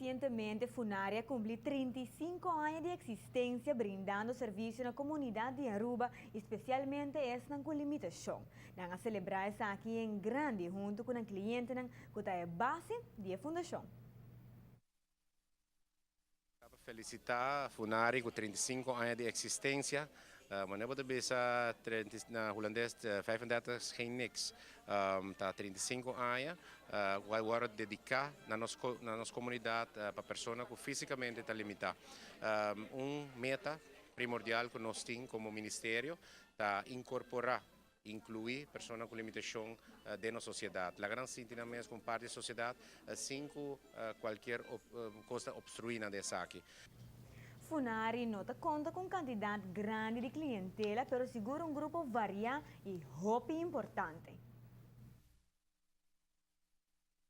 Recientemente Funari a cumpli 35 aña di existencia brindando servicio na comunidad di Aruba, especialmente esnan cu limitacion. Nan a celebra esaki en grande hunto cu e clientenan cu ta e base di e fundacion. Felicita Funari cu 35 aña di existencia. Maar bo bisa na Hulandes 35 is geen niks. Ta 35 aña, cu a dedica na nos comunidad pa persona cu fisicamente ta limita. Un meta primordial cu nos tin como ministerio ta incorpora, inclui persona cu limitacion den nos sociedad. Laga nan sinti nan mes como parti di sociedad, sin cu cualkier cos obstrui nan esaki. Funari no ta conta cu cantidad grandi di clientela, pero sigur un grupo varia y hopi importante.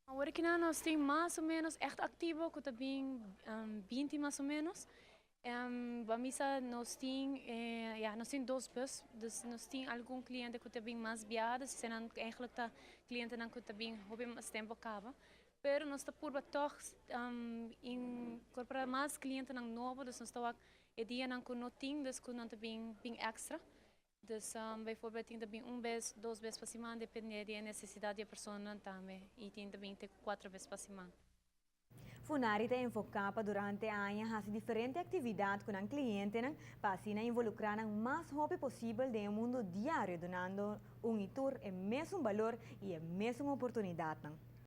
Awor aki nos tin mas o menos echt activo, cu ta bin 20 mas o menos. Ban bisa nos tin, ja, nos tin dos bus, dus nos tin algun cliente cu ta bin mas biaha, dus zijn eigenlijk ta clientenan cu ta bin hopi mas tempo caba. Pero nos ta purba toch incorpora mas clientenan nobo, dus nos ta e dianan cu no tin, dus cu nan ta bin extra. Dus bijvoorbeeld tin tambe un bes, dos bes pa siman, depende di necesidad di e persona tambe. Y tin tambe te cuater bes pa siman. Funari ta enfoca pa durante aña haci diferente actividad cu e clientenan pa asina involucra mas hopi posibel den mundo diario, dunando un y tur e mesun balor y e mesun oportunidad.